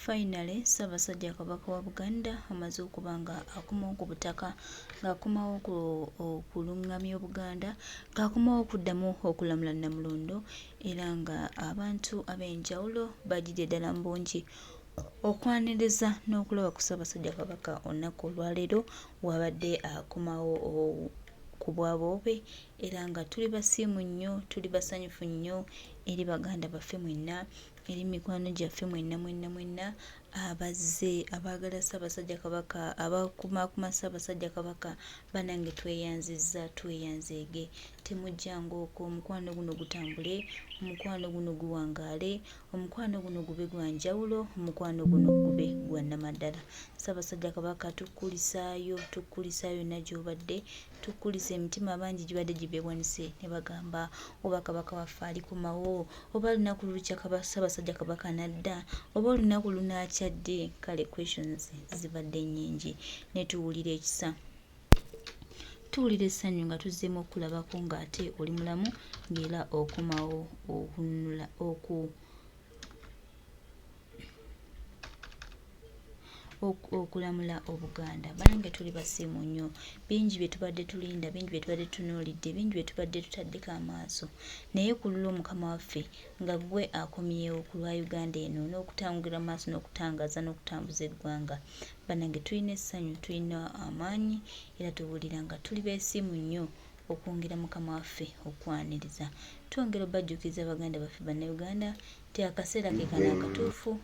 Finally Ssaabasajja Kabaka wa Buganda amaze okuba nga akomawo ku butaka, ng'akomawo okulungamya Obuganda, ng'akomawo okuddamu okulamula Nnamulondo era nga abantu ab'enjawulo bajjidde ddala mu bungi okwaniriza n'okulaba ku Ssaabasajja Kabaka olunaku olwaleero w'abadde akomawo ku bwaboobe era nga tuli basiimu nnyo, tuli basanyufu nnyo eri baganda baffe mwenna eri mikwano gyaffe mwenna mwenna mwenna abazze abaagala Ssaabasajja Kabaka, abakumaakuma Ssaabasajja Kabaka, banange tweyanzizza tweyanzeege. Temujjanga okwo, omukwano guno gutambule, omukwano guno guwangaale, omukwano guno gube gwa njawulo, omukwano guno gube gwa nnamaddala. Ssaabasajja Kabaka tukkulisaayo, tukkulisaayo yonna gy'obadde, Tukulisa emitima abangi gibadde gibewanise ne bagamba oba Kabaka waffe alikomawo, oba lunaku lukya Ssabasajja Kabaka anadda, oba olunaku lunaakya ddi? Kale questions zibadde nnyingi naye tuwulira ekisa, tuwulira essanyu nga tuzzeemu okukulabako ng'ate oli mulamu ng'era okomawo okununula oku Okulamula Obuganda. Banange tuli basiimu nnyo. Bingi bye tubadde tulinda, bingi bye tubadde tutunuulidde, bingi bye tubadde tutaddeko amaaso. Naye ku lulwo Mukama waffe nga ggwe akomyewo ku lwa Uganda eno n'okutangira mu maaso n'okutangaaza n'okutambuza eggwanga. Banange tulina essanyu, tulina amaanyi era tuwulira nga tuli beesiimu nnyo okwongera Mukama waffe okwaniriza. Twongera obajjukiza baganda baffe Bannayuganda nti akaseera ke kano akatuufu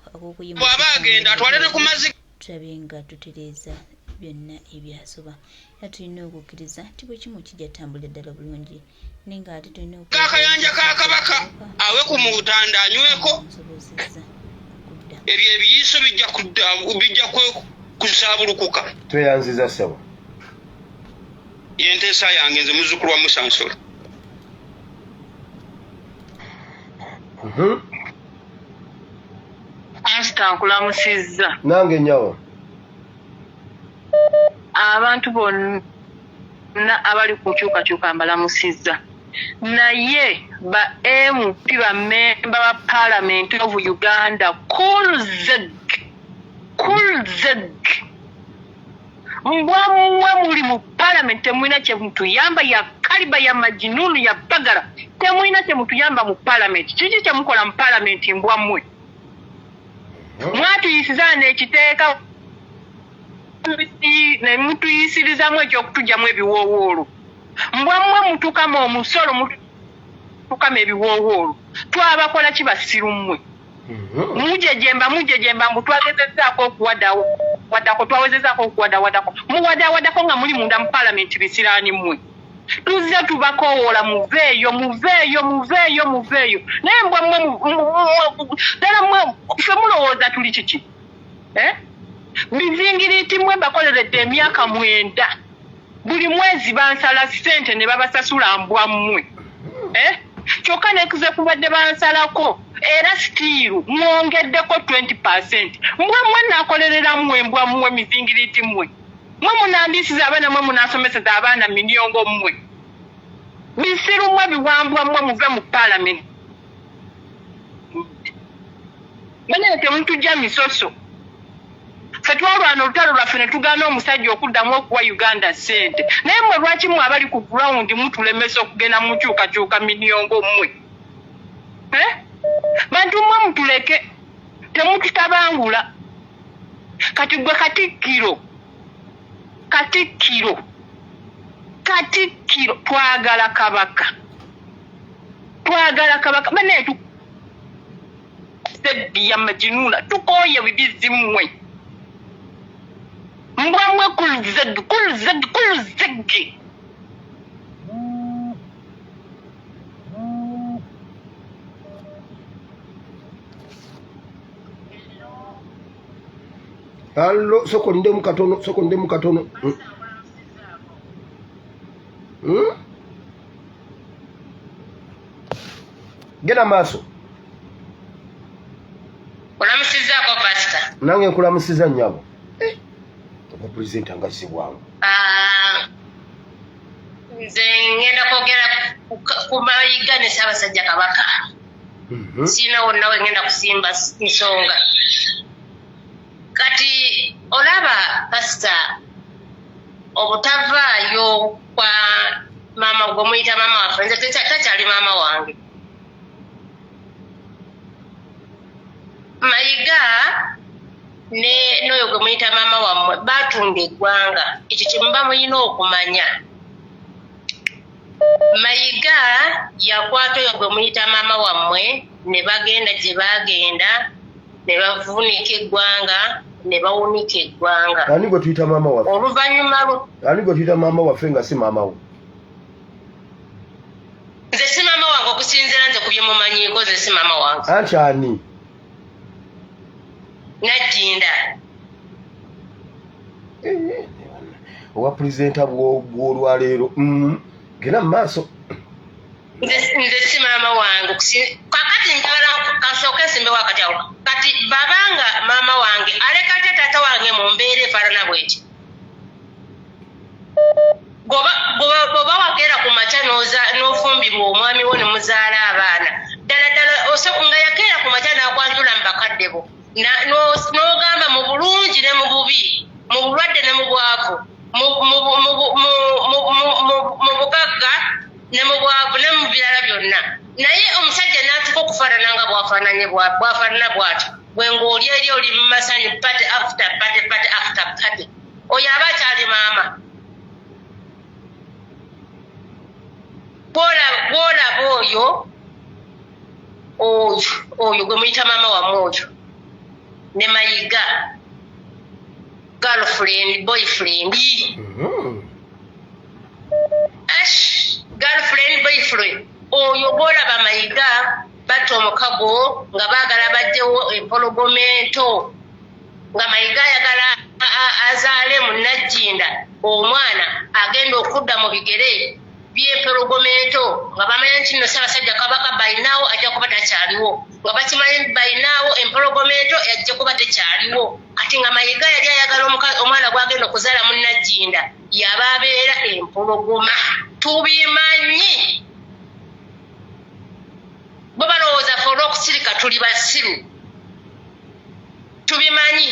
Bw'aba agenda atwale ne ku mazzi. Tulabye nga tutereeza byonna ebyasoba era tulina okukkiriza nti buli kimu kijja tutambulira ddala bulungi naye nga ate tulina Akayanja ka Kabaka awe ku mutanda anyweko. Nsobozezza okudda. Ebyo ebiyiiso bijja kudda bijja kusaabulukuka. Tweyanziza ssebo. Yenteesa yange nze muzzukulu wa Musa Nsolo. Pasita nkulamusizza. Nange nyawo. Abantu bonna abali ku nkyukakyuka mbalamusizza. Naye ba MP ba memba ba Parliament of Uganda kulzeg kulzeg Mbwa mwe muli mu parliament temulina kyemutuyamba ya kaliba ya majinunu ya bagala temulina kyemutuyamba mu parliament kiki kyemukola mu parliament mbwa mwe mwatuyisiza nekiteeka nemutuyisirizamu ekyokutujjamu ebiwoowoolo mbwa mwe mutukama omusolo mutukama ebiwoowoolo twabakola ki basiru mmwe Mujejemba mujejemba mbu twagezezaako okuwadawadako twawezezaako okuwadawadako muwadawadako nga muli munda mu palamenti bisiraani mmwe tuzze tubakowoola muveeyo muveeyo muveeyo muveeyo naye mbwa mmwe ddala mmwe ffe mulowooza tuli kiki eh? Bizingiriiti mmwe mbakoleredde emyaka mwenda Buli mwezi bansala ssente ne babasasula mbwa mmwe. Eh? Kyokka ne ze kubadde bansalako era sitiiru mwongeddeko 20%. Mbwa mmwe naakolerera mmwe mbwa mmwe mizingiriti mmwe. Mmwe munandiisiza abaana mmwe munaasomeseza abaana minyongo mmwe. Bisiru mmwe biwambwa mmwe muve mu palamenti. Banaye temutujja misoso. Ffe twalwana olutalo lwaffe ne tugaana omusajja okuddamu okuwa Uganda ssente. Naye mmwe lwaki mmwe abali ku ground mutulemesa okugenda mu nkyukakyuka miniongo mmwe? Eh? Bantu mmwe mutuleke temututabangula. Kati gwe Katikkiro, Katikkiro, Katikkiro twagala Kabaka. Twagala Kabaka. Banaye Sebbi ya majinuna tukooye bibizi mmwe mbwa mmwe kulzeg kulzeg kulzeg. Allo, soko ndemu katono, soko ndemu katono. Genda maaso. Olamusizaako pastor. Nange nkulamusiza nnyabo. Eh, obwa pulezidenti nga si bwangu. Ah, nze ngenda kwogera ku Mayiga ne Ssaabasajja Kabaka. Sirina wonna we ngenda kusimba nsonga. Kati olaba pasita, obutavaayo kwa maama gwe muyita maama waffe, nze takyali maama wange. Mayiga ne n'oyo gwe muyita maama wammwe baatunda eggwanga. Ekyo kye muba mulina okumanya. Mayiga yakwata oyo gwe muyita maama wammwe ne bagenda gye baagenda ne bavuunika eggwanga ne bawunika eggwanga. Ani gwe tuyita maama waffe? Oluvannyuma lwo Ani gwe tuyita maama waffe nga si maama wo? Nze si maama wange, okusinziira nze ku bye mumanyiiko, nze si maama wange. Anti ani? Najjinda. Owa pulezidenta bw'olwaleero. Genda mu maaso. Nze si maama wange. Kakati njagala kasooke nsimbewo akati awo. Kati babanga maama wange aleka atya taata wange mu mbeera efaanana bweti? Bw'oba wakeera ku makya n'ofumbirwa omwami wo ne muzaala abaana, ddala ddala nga yakeera ku makya n'akwanjula mu bakadde bo, n'ogamba mu bulungi ne mu bubi, mu bulwadde ne mu bwavu, mu bugagga ne mu bwavu ne mu birala byonna, naye omusajja n'atuuka okufaanana nga bw'afaananye bw'afaanana bw'atyo, gwe ng'oli eri oli mu masanyu, party after party, party after party, oyo aba akyali maama? Gw'olaba oyo oyo gwe muyita maama wammwe oyo ne Mayiga girlfriend boyfriend, ash girlfriend boyfriend, oyo gw'olaba Mayiga batta omukago nga baagala bajjewo empologoma ento, nga Mayiga ayagala azaale mu Najjinda omwana agenda okudda mu bigere by'empologoma ento, nga bamanyi nti nno Ssaabasajja Kabaka bayinaawo ajja kuba takyaliwo, nga bakimanyi bayinaawo empologoma ento ajja kuba tekyaliwo. Kati nga Mayiga yali ayagala omwana gw'agenda okuzaala mu Najjinda yaba abeera empologoma. Tubimanyi, bo balowooza ffe olw'okusirika tuli basiru. Tubimanyi,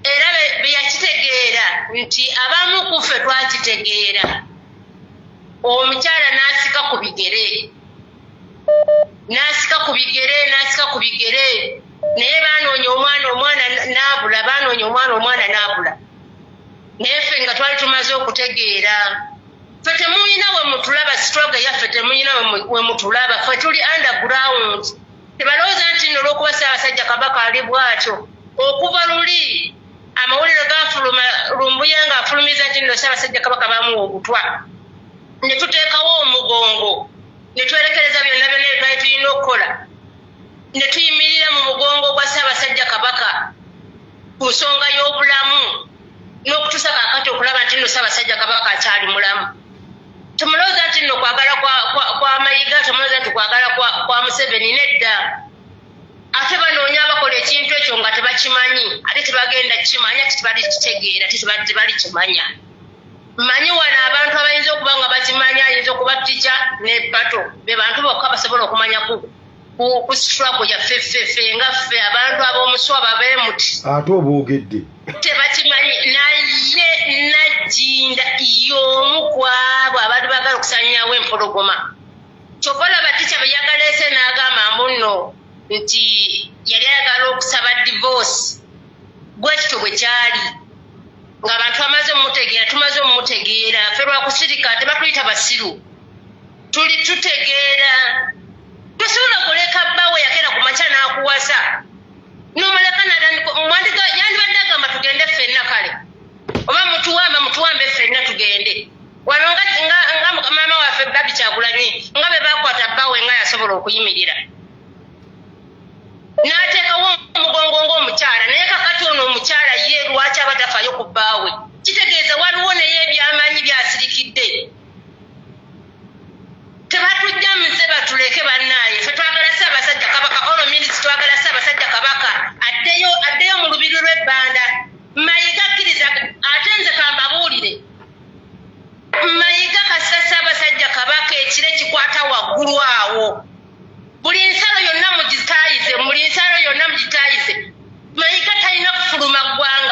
era be yakitegeera nti abamu ku ffe twakitegeera, omukyala n'asika ku bigere, n'asika ku bigere, n'asika ku bigere, naye baanoonya omwana, omwana n'abula, baanoonya omwana, omwana n'abula. Naye ffe nga twali tumaze okutegeera. Ffe temuyina we mutulaba, struggle yaffe temuyina we mutulaba. Ffe tuli underground. Tebalowooza nti nno olw'okuba Ssaabasajja Kabaka ali bw'atyo, okuva luli amawulire gafuluma, Lumbuye ng'afulumiza nti nno Ssaabasajja Kabaka bamuwa obutwa, ne tuteekawo omugongo ne twerekereza byonna byonna bye twali tulina okukola, ne tuyimirira mu mugongo gwa Ssaabasajja Kabaka ku nsonga y'obulamu n'okutuusa kaakati okulaba nti nno Ssaabasajja Kabaka akyali mulamu. Temulowooza nti nno kwagala kwa Mayiga, temulowooza nti kwagala kwa Museveni, nedda. Ate banoonya abakola ekintu ekyo nga tebakimanyi, ate tebagenda kukimanya, ate tebalikitegeera, ate tebalikimanya. Mmanyi wano abantu abayinza okuba nga bakimanya, ayinza okuba tica ne bato, be bantu bokka basobola okumanya ku struggle yaffe ffe ffe nga ffe abantu ab'omuswa babeemuti. Ate oboogedde. Tebakimanyi, naye Najjinda y'omu ku abo abaali baagala okusaanyaawo empologoma. Kyova olaba tica bwe yagaleese n'agamba mbu nno nti yali ayagala okusaba divorce, bwe kityo bwe kyali ng'abantu bamaze omutegeera, tumaze omumutegeera. Ffe lwakusirika, tebatuyita basiru, tuli tutegeera. Tosobola kuleka bbawe yakeera ku makya n'akuwasa n'omuleka yandibadde agamba tugende ffenna, kale oba mutuwamba, mutuwambe ffenna tugende wano nga maama waffe Barbie Kyagulanyi, nga be bakwata bbawe nga yasobola okuyimirira n'ateekawo omugongo ng'omukyala. Naye kakati ono omukyala ye lwaki aba tafaayo ku bbaawe? Kitegeeza waliwo naye ebyamanyi byasirikidde. Tebatujja muze, batuleke bannaaye. Ffe twagala Ssaabasajja Kabaka all minutes, twagala Ssaabasajja Kabaka addeyo, addeyo mu lubiri lw'ebbanda. Mayiga akkiriza, ate nze kambabuulire, Mayiga kassa Ssaabasajja Kabaka ekire kikwata waggulu awo, buli nsalo yonna mugitaayize, buli nsalo yonna mugitaayize. Mayiga talina kufuluma ggwanga.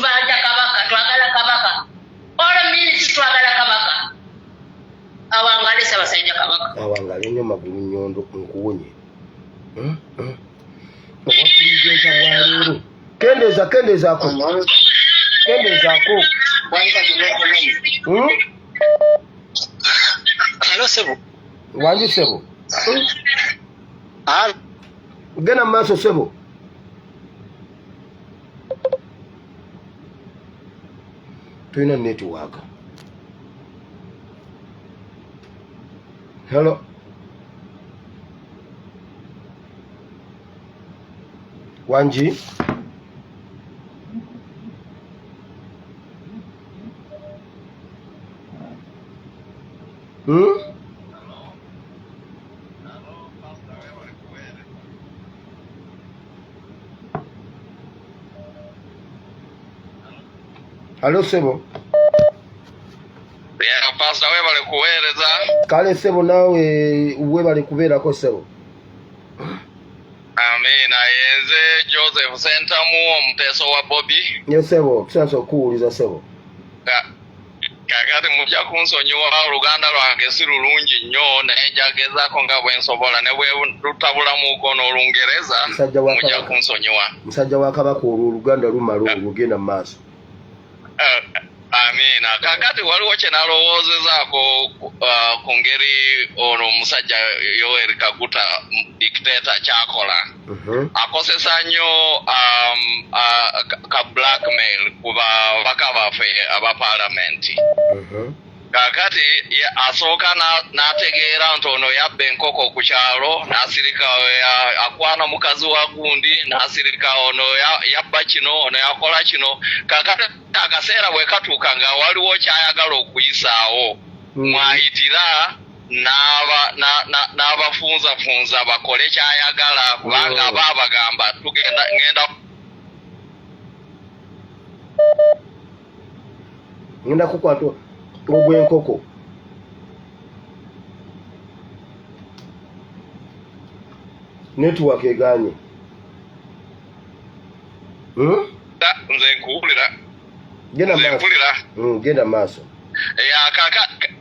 Tubanja Kabaka, twagala Kabaka. All means twagala Kabaka. Awangale Ssaabasajja Kabaka. Awangale nnyo magulu nnyondo nkuwonye. Obwa pulezidenta bwa leero. Kendeeza kendeezaako. Kendeezaako. Alo sebo. Wangi sebo. Alo. Genda mu maaso sebo. Tulina netiwaaka. Hello. Wangi. Alo sebo. Yeah, Pastor webale kuweereza. Kale sebo naawe webale kubeerako sebo. Amiina. Yenze Joseph Sentamu omuteeso wa Bobi. Ye sebo, tusansa okuwuliza sebo. Kakati mujja kunsonyiwa oluganda lwange si lulungi nnyo naye njagezaako nga bwe nsobola ne bwe lutabulamuko n'Olungereza mujja kunsonyiwa. Musajja wa Kabaka olwo oluganda lumala olwo genda mu maaso. Amiina. Kakati waliwo kye nalowoozezaako ku ngeri ono omusajja Yoweri Kaguta dictator kyakola. Akozesa nnyo ka blackmail ku babaka baffe aba paalamenti. Kakati asooka n'ategeera nti ono yabba enkoko ku kyalo n'asirika, akwana mukazi wa gundi n'asirika, ono yabba kino, ono yakola kino. Kakati akaseera bwe katuuka nga waliwo ky'ayagala okuyisaawo, mwayitira n'abafunzafunza bakole ky'ayagala kubanga aba abagamba tugenda ngenda kukwata ogw'enkoko. Network egaanye. Nze nkuwulira. Genda maaso. Genda maaso.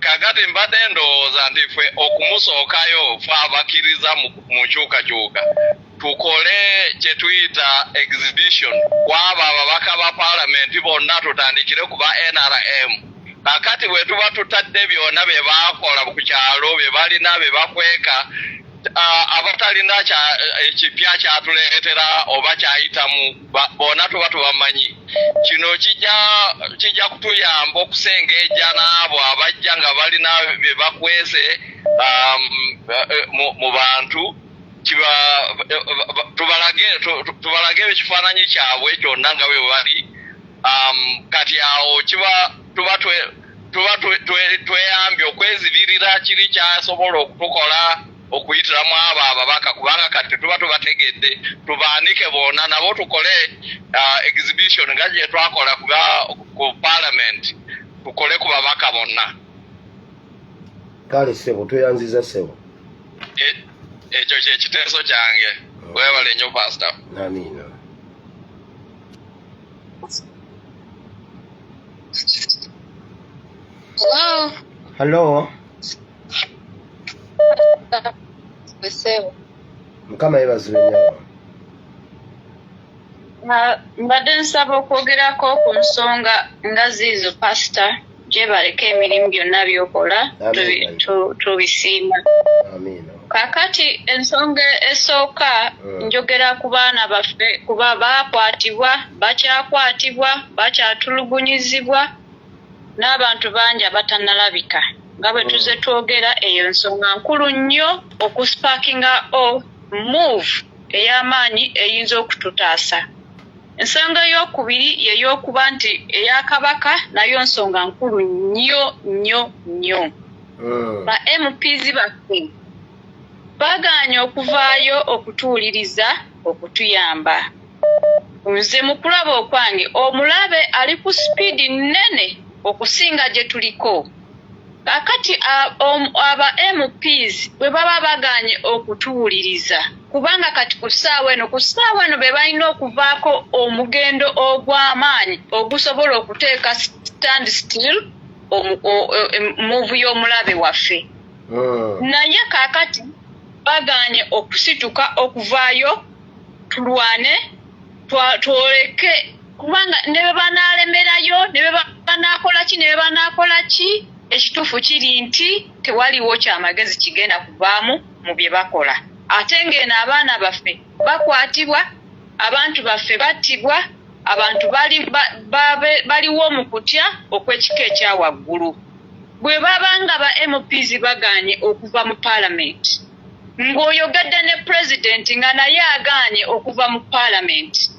Kakati mbadde ndowooza nti ffe okumusookayo ffe abakkiriza mu nkyukakyuka tukole kye tuyita exhibition kwabo ababaka ba paalamenti bonna tutandikire ku ba NRM. Kakati bwe tuba tutadde byonna bye baakola ku kyalo bye balina bye bakweka abatalina ekipya kyatuleetera oba kyayitamu bonna tuba tubamanyi. Kino kijja kutuyamba okusengejja n'abo abajja nga balina bye bakwese mu bantu tubalage ekifaananyi kyabwe kyonna nga bwe bali. Kati awo tuba tweyambye okwezibirira kiri kyasobola okutukola okuyitiramu abo ababaka kubanga kati tuba tubategedde tubaanike bonna nabo tukole exhibition nga gye twakola ku parliament tukole ku babaka bonna. Kale ssebo tweyanziza ssebo. Ekyo kye kiteeso kyange. Weebale nnyo Pastor. Amiina. Hello. Hello. Mukama yeebazibwe nnyabo. Mbadde nsaba okwogerako ku nsonga nga ziizo Pastor, gyebaleko emirimu byonna by'okola tubisiima. Amiina. Kaakati ensonga esooka njogera ku baana baffe kuba baakwatibwa, bakyakwatibwa, bakyatulugunyizibwa n'abantu bangi abatannalabika. Nga bwe tuze twogera eyo nsonga nkulu nnyo okusparkinga o move ey'amaanyi eyinza okututaasa. Ensonga ey'okubiri y'ey'okuba nti eya Kabaka nayo nsonga nkulu nnyo nnyo nnyo. Ba MPs baffe bagaanye okuvaayo okutuwuliriza okutuyamba. Nze mu kulaba okwange omulabe ali ku sipiidi nnene okusinga gye tuliko. Kakati aba MPs bwe baba bagaanye okutuwuliriza, kubanga kati ku ssaawa eno, ku ssaawa eno be balina okuvaako omugendo ogw'amaanyi ogusobola okuteeka stand still move y'omulabe waffe. Naye kaakati bagaanye okusituka okuvaayo tulwane, twoleke, kubanga ne bwe banaalemerayo, ne bwe banaakola ki, ne bwe banaakola ki, ekituufu kiri nti tewaliwo kyamagezi kigenda kuvaamu mu bye bakola. Ate ng'eno abaana baffe bakwatibwa, abantu baffe battibwa, abantu baliwo mu kutya okw'ekika ekya waggulu. Bwe baba nga ba MPs bagaanye okuva mu paalamenti, ng'oyogedde ne pulezidenti nga naye agaanye okuva mu paalamenti,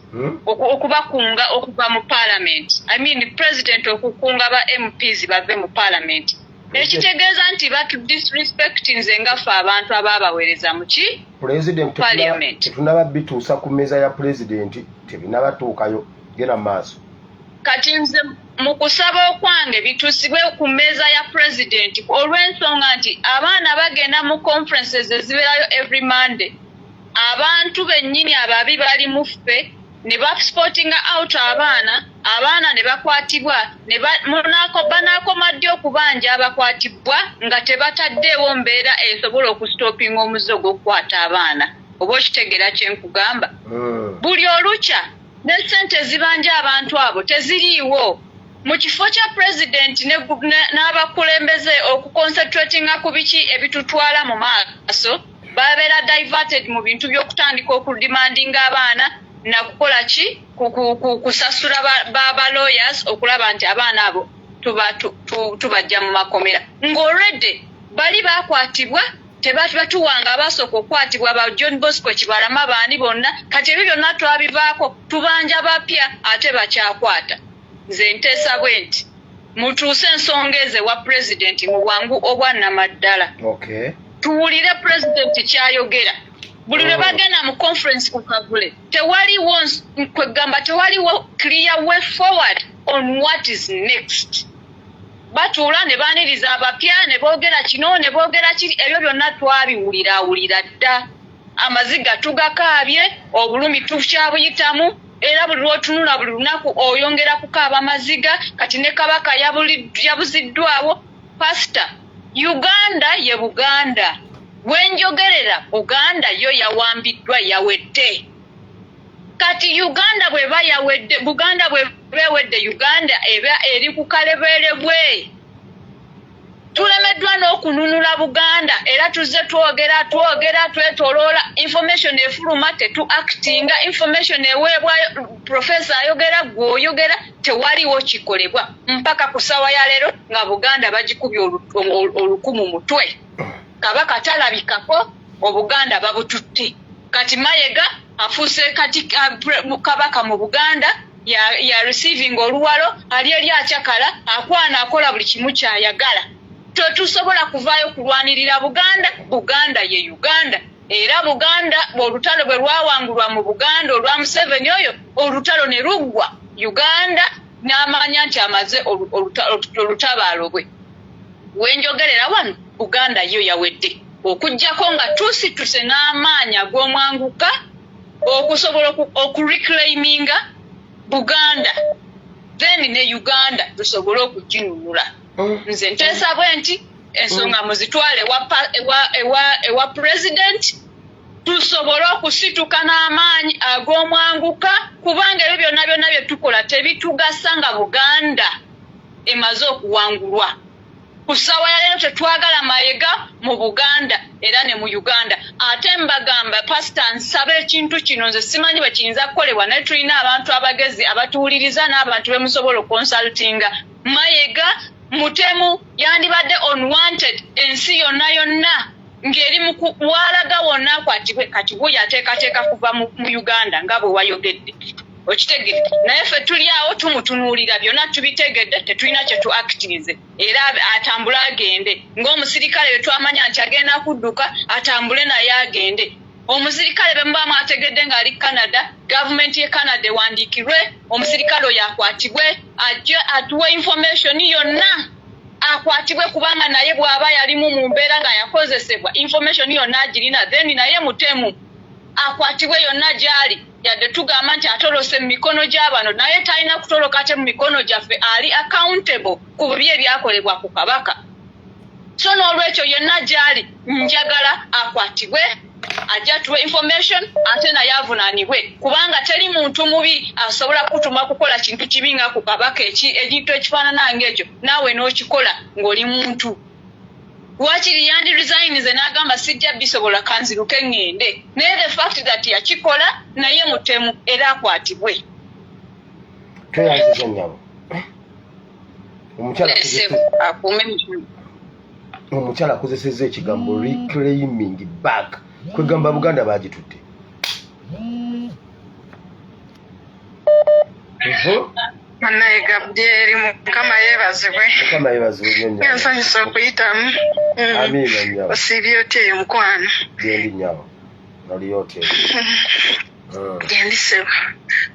okubakunga okuva mu paalamenti, I mean president okukunga ba MPs bave mu paalamenti, ekitegeeza nti batu disrespect nze nga ffe abantu abaabaweereza mu ki? President. Parliament. Tetunaba bituusa ku mmeeza ya pulezidenti, tebinabatuukayo. Genda mu maaso. Kati nze mu kusaba okwange bituusibwe ku mmeeza ya pulezidenti, olw'ensonga nti abaana bagenda mu conferences ezibeerayo every Monday. Abantu bennyini ababi bali mu ffe ne baspottinga out abaana, abaana ne bakwatibwa ne banaakoma ddi okubanja abakwatibwa nga tebataddeewo mbeera esobola okustopinga omuze ogw'okukwata abaana? Oba okitegeera kye nkugamba? Buli olukya ne ssente ezibanja abantu abo teziriiwo. Mu kifo kya pulezidenti n'abakulembeze okuconcentratinga ku biki ebitutwala mu maaso, babeera diverted mu bintu by'okutandika okudemandinga abaana nakukola ki, kusasula ba lawyers okulaba nti abaana abo tubajja mu makomera, ng'already bali bakwatibwa. Tebatuwanga abasooka okukwatibwa, ba John Bosco Kibalama, baani bonna. Kati ebyo byonna twabivaako, tubanja bapya ate bakyakwata. Nze nteesa bwe nti mutuuse ensonga ezo ewa pulezidenti mu bwangu obwannamaddala. Tuwulire pulezidenti kyayogera. Buli lwe bagenda mu conference ku Kavule, tewaliwo kwegamba, tewaliwo clear way forward on what is next. Batuula ne baaniriza abapya, ne boogera kino, ne boogera kiri. Ebyo byonna twabiwulirawulira dda. Amaziga tugakaabye, obulumi tukyabuyitamu, era buli lw'otunula buli lunaku oyongera kukaaba maziga. Kati ne Kabaka yabuziddwawo. Pasita, Uganda ye Buganda. Wenjogerera, Buganda yo yawambiddwa, yawedde. Kati Uganda bweba yawedde, Buganda bweba ewedde, Uganda eba eri ku kaleberebwe. Tulemeddwa n'okununula Buganda, era tuzze twogera, twogera, twetoloola. Information efuluma, tetu actinga. Information eweebwayo, profesa ayogera, gwe oyogera, tewaliwo kikolebwa mpaka ku ssaawa ya leero nga Buganda bagikubye olukumu mutwe. Kabaka talabikako, Obuganda babututte. Kati Mayega afuuse kati kabaka mu Buganda, ya receiving oluwalo, ali eri akyakala, akwana, akola buli kimu kyayagala. Tetusobola kuvaayo kulwanirira Buganda. Buganda ye Uganda, era Buganda olutalo bwe lwawangulwa mu Buganda olwa Museveni oyo, olutalo ne luggwa, Uganda n'amanya nti amaze olutabaalo bwe. Wenjogerera wano, Buganda yo yawedde, okugjako nga tusituse n'amaanyi ag'omwanguka okusobola okureclaiminga Buganda, then ne Uganda tusobole okuginunula. Nze nteesa bwe nti ensonga muzitwale ewa president, tusobole okusituka n'amaanyi ag'omwanguka, kubanga ebyo byonna byonna bye tukola tebitugasa nga Buganda emaze okuwangulwa. Ku ssaawa ya leero tetwagala Mayega mu Buganda era ne mu Uganda. Ate mbagamba, pasita, nsaba ekintu kino, nze simanyi bwe kiyinza kukolebwa, naye tulina abantu abagezi abatuwuliriza n'abantu be musobola okuconsultinga. Mayega mutemu, yandibadde unwanted ensi yonna yonna ng'eri mu walaga wonna akwatibwe. Kati wuyo ateekateeka kuva mu Uganda nga bwe wayogedde, okitegedde? Naye ffe tuli awo tumutunuulira, byonna tubitegedde, tetulina kye tu actinze. Era atambule agende ng'omusirikale bwe twamanya nti agenda kudduka, atambule naye agende. Omusirikale bwe muba mwategedde ng'ali Canada, gavumenti ye Canada ewandiikirwe omusirikale oyo akwatibwe, ajje atuwe information yonna. Akwatibwe, kubanga naye bw'aba yalimu mu mbeera nga yakozesebwa, information yonna agirina, then naye mutemu, akwatibwe yonna gy'ali. Yadde tugamba nti atolose mu mikono gy'abano, naye talina kutoloka ate mu mikono gyaffe. Ali accountable ku bibi ebyakolebwa ku Kabaka. So n'olwekyo yenna gy'ali njagala akwatibwe, ajja tuwe information, ate naye avunaanibwe, kubanga teri muntu mubi asobola kutuma kukola kintu kibi nga ku Kabaka, ekintu ekifaanana ng'ekyo, naawe n'okikola ng'oli muntu. Wakiri yandi resigninze n'agamba, "Sijja bisobola, kanziruke ŋŋende." Naye the fact that yakikola, naye mutemu era akwatibwe. Tweyanziza nnyabo. Omukyala akuume. Omukyala akozesezza ekigambo reclaiming back, kwegamba Buganda bagitutte. Banaye Gabudyeri, Mukama yeebazibwe. Mukama yeebazibwe nnyo nnyabo. Nsanyusa okuyitamu. Amiina nnyabo. Osiibye otya eyo, mukwano? Gyendi nnyabo, oliyo otya? Gyendi ssebo.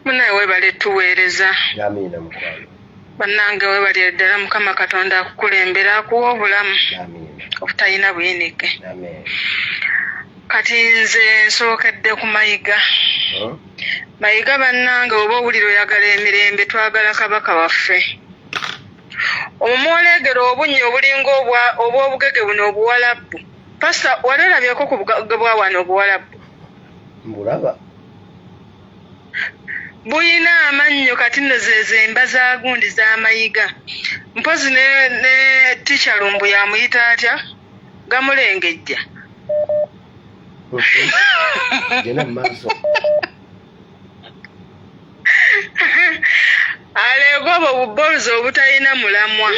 Munaye weebale tuweereza. Amiina mukwano. Bannange weebalire ddala. Mukama Katonda akukulembera, akuwa obulamu Amiina. obutalina buyinike. Amen. Kati nze nsookedde ku Mayiga. Mayiga bannange, oba owulira oyagala emirembe, twagala Kabaka waffe. Omumwoleegera obunnya obulinga obw'obugege buno obuwalabbu. Pasita, wali olabyeko ku bugege bwa wano obuwalabbu? Mbulaba. Buyina amannyo. Kati nno zezo emba za gundi z'amayiga. Mpozi ne tica Lumbu yamuyita atya, gamulengejja. Genda mu maaso. Aleega obwo buboluzi obutalina mulamwa.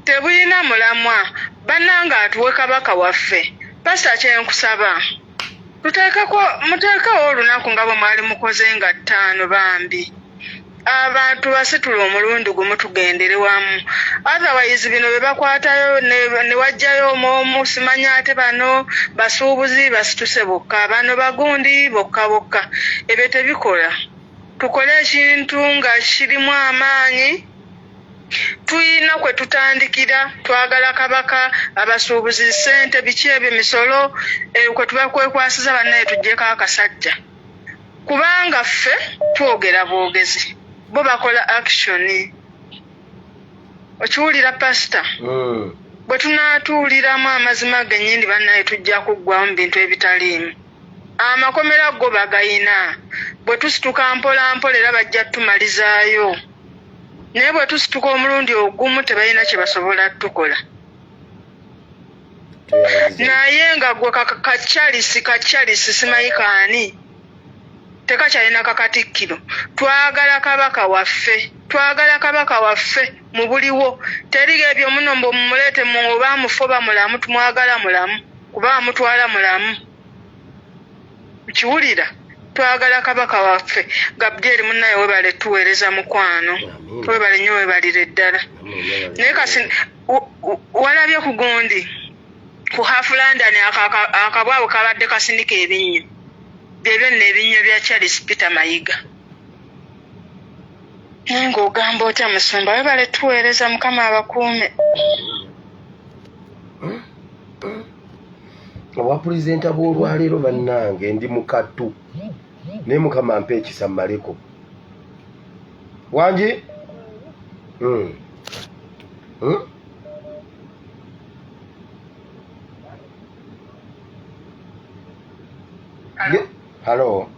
Tebulina mulamwa. Bannange, atuwe Kabaka waffe. Pasita, kyenkusaba, tuteekeko, muteekewo olunaku nga bwe mwali mukoze nga 5. Bambi abantu basitula omulundi gumu, tugendere wamu. Otherwise bino bye bakwatayo ne wajjayo omwomu, simanya ate bano basuubuzi basituse bokka, bano bagundi bokka bokka, ebyo tebikola. Tukole ekintu nga kirimu amaanyi. Tuyina kwe tutandikira. Twagala Kabaka. Abasuubuzi, ssente, biki ebyo, misolo, kwe tuba kwekwasiza. Bannaye, tuggyeko akasajja, kubanga ffe twogera bwogezi, bo bakola action. Okiwulira, pasita? Bwe tunaatuuliramu amazima gennyini, bannaye, tujja kuggwamu mu bintu ebitaliimu. Amakomera go bagayina. Bwe tusituka mpola mpola, era bajja tumalizaayo, naye bwe tusituka omulundi ogumu, tebalina kye basobola tukola. Naye nga gwe kacalisi kacalisi simanyi kaani, tekakyalina kakatikkiro. Twagala Kabaka waffe, twagala Kabaka waffe mu buliwo. Teri ebyo muno mbu mumuleete mu oba mufu oba mulamu. Tumwagala mulamu, kuba amutwala mulamu. Kiwulira, twagala Kabaka waffe. Gabudyeri munnaye, webale tuweereza mukwano. Webale nnyo, webalire ddala. Naye kasi walabye ku gundi ku Half London, akabwabwe kabadde kasinika ebinnyo byebyo nno, ebinnyo bya Charles Peter Mayiga. Naye ng'ogamba otya, musumba? Webale tuweereza, Mukama abakuume. Obwa pulezidenta bw'olwaleero, bannange, ndi mukattu, naye Mukama mpa ekisa mmaleko wangi. Halo.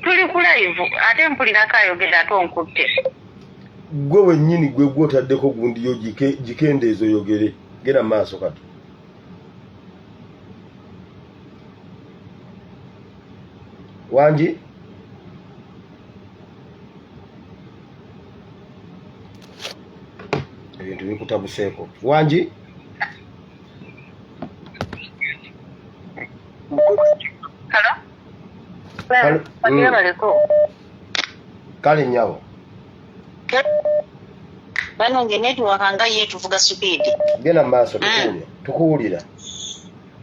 Tuli ku live, ate mpulirako ayogera, ate onkutte. Gwe wennyini, gwe gwotaddeko gundiyo, gikendeeza oyogere. Genda mu maaso kati. Wangi. Ebintu bikutabuseeko, wangi. Halo. Halo. Bagira baleko. Kale nnyabo. Banange, network nga ye tuvuga speed. Genda mu maaso, tukuwulira, tukuwulira.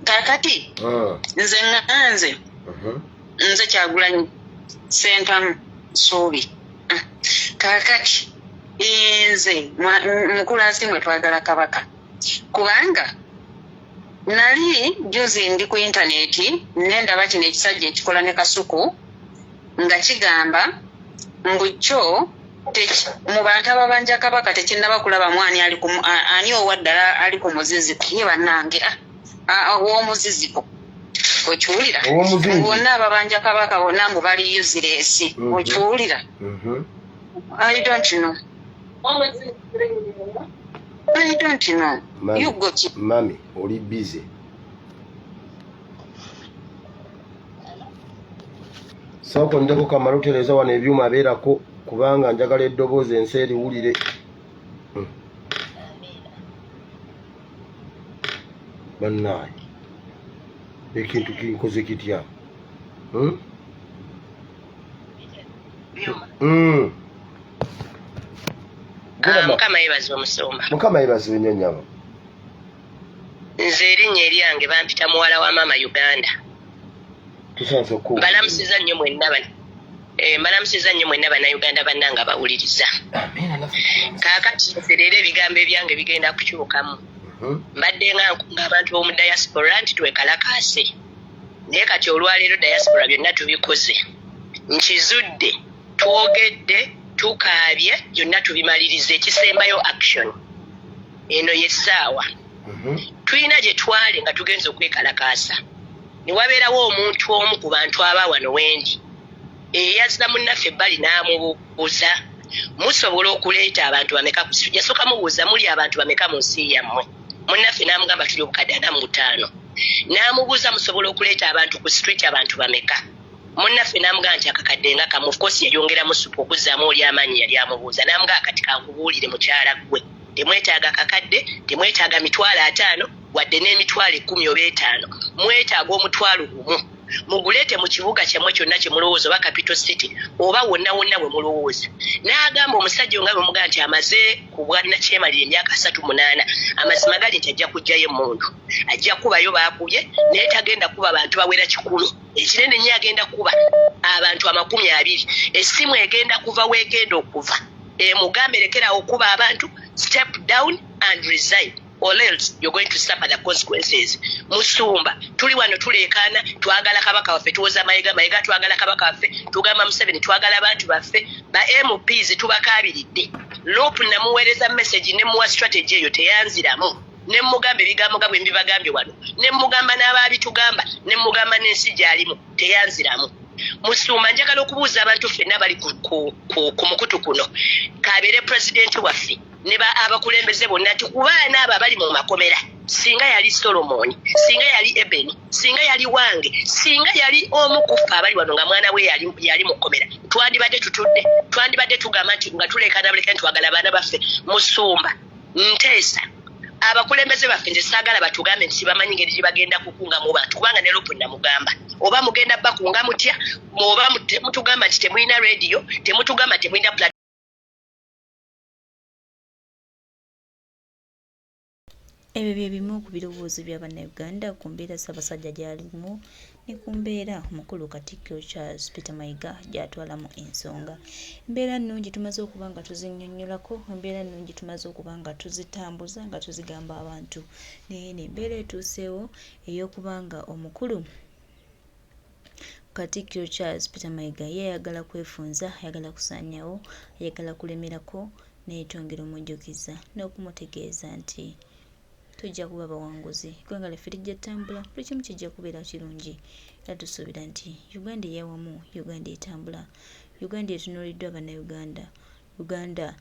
Kakati nze nga nze, nze Kyagulanyi Sentamu. Ssuubi. Kaakati nze mukulu Asiimwe twagala Kabaka, kubanga nali juzi ndi ku intaneti nendaba kino ekisajja ekikola ne Kasuku nga kigamba mbu kyo mu bantu ababanja Kabaka tekinnaba kulabamu ani ali ani owa ddala ali ku muziziko. Ye bannange, ow'omuziziko okiwulira? Bonna ababanja Kabaka bonna mbu bali useless. Okiwulira? I don't know, I don't know. You go. Mami, oli busy. Sooka ondeko kamala otereeza wano ebyuma abeerako, kubanga njagala eddoboozi ensi eriwulire. Bannaaye, ekintu kinkoze kitya? Ah, Mukama yeebazibwe, omusumba. Mukama yeebazibwe nnyo, nnyabo. Nze erinnya eryange bampita muwala wa maama Uganda. Tusanze okuwulira. Mbalamusiza nnyo mwenna mbalamusiza nnyo mwenna Bannayuganda bannange abawuliriza. Amiina, naffe tukulamusa. Kaakati nze leero ebigambo ebyange bigenda kukyukamu. Mbadde nga nkunga abantu b'omu diaspora nti twekalakaase, naye kati olwaleero diaspora byonna tubikoze, nkizudde, twogedde, tukaabye, byonna tubimaliriza, ekisembayo action. Eno yessaawa. Tulina gye twale nga tugenza okwekalakaasa ne wabeerawo omuntu omu ku bantu aba wano wendi eyazza munnaffe ebbali n'amubuuza, "Musobola okuleeta abantu bameka ku street?" Yasooka mubuuza, "Muli abantu bameka mu nsi yammwe?" Munnaffe n'amugamba, "Tuli 45,000." N'amubuuza, "Musobola okuleeta abantu ku street abantu bameka?" Munnaffe n'amugamba nti akakadde nga kamu. Of course yayongeramu supu okuzzaamu oli amaanyi. Yali amubuuza n'amugamba, "Kati kankubuulire, mukyala ggwe, temwetaaga kakadde, temwetaaga 50,000, wadde n'emitwalo 10 oba 5. Mwetaaga 10,000, muguleete mu kibuga kyammwe kyonna kye mulowooza, oba capital city, oba wonna wonna we mulowooza." N'agamba omusajja nga bwe mugamba nti amaze ku bwannakyemalira emyaka 38, amazima gali nti ajja kuggyayo emmundu, ajja kubayo baakubye, naye tagenda kuba bantu bawera 100. Ekinene nnyo agenda kuba abantu 20. Essimu egenda kuva weegenda okuva emugambe, "Lekerawo okuba abantu, step down and resign, or else you're going to suffer the consequences." Musumba, tuli wano tuleekaana, twagala kabaka waffe. Tuwoza Mayiga, Mayiga, twagala kabaka waffe. Tugamba Museveni, twagala abantu baffe. Ba MPs tubakaabiridde. LOP namuweereza message nemuwa strategy eyo, teyanziramu. Nemugamba ebigambo nga bwe mbibagambye wano, nemugamba n'abaabitugamba, nemugamba n'ensi gy'alimu, teyanziramu. Musumba, njagala okubuuza abantu ffenna bali ku mukutu kuno, kabeere pulezidenti waffe ne ba abakulembeze bonna, nti ku baana abo abali mu makomera, singa yali Solomoni, singa yali Ebeni, singa yali wange, singa yali omu ku ffe abali wano nga mwana we yali mu kkomera, twandibadde tutudde, twandibadde tugamba nti nga tulekana buleka nti twagala abaana baffe? Musumba, nteesa abakulembeze baffe, nze saagala batugambe nti sibamanyi ngeri gye bagenda kukunga mu bantu, kubanga ne LOP namugamba, oba mugenda bakunga mutya, oba mutugamba nti temulina rediyo, temutugamba temulina. Ebyo bye bimu ku birowoozo bya Bannayuganda ku mbeera Ssaabasajja gy'alimu ne ku mbeera omukulu Katikkiro Charles Peter Mayiga gy'atwalamu ensonga. Embeera nnungi tumaze okuba nga tuzinnyonnyolako, embeera nnungi tumaze okuba nga tuzitambuza nga tuzigamba abantu, naye eno embeera etuuseewo ey'okuba nga omukulu Katikkiro Charles Peter Mayiga ye ayagala kwefunza, ayagala kusaanyaawo, ayagala kulemerako, naye twongera omujjukiza n'okumutegeeza nti tujja kuba bawanguzi, eggwanga lyaffe lijja ttambula, buli kimu kijja kubeera kirungi, era tusuubira nti Uganda ey'awamu, Uganda etambula, Uganda etunuuliddwa Bannayuganda, Uganda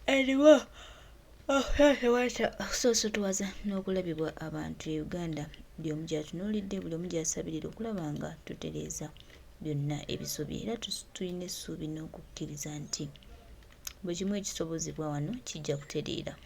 eriwo okusoosotowaza n'okulabibwa abantu ye Uganda buli omu gy'atunuulidde, buli omu gy'asabirira okulaba nga tutereeza byonna ebisobye, era tulina essuubi n'okukkiriza nti buli kimu ekisobozebwa wano kijja kutereera.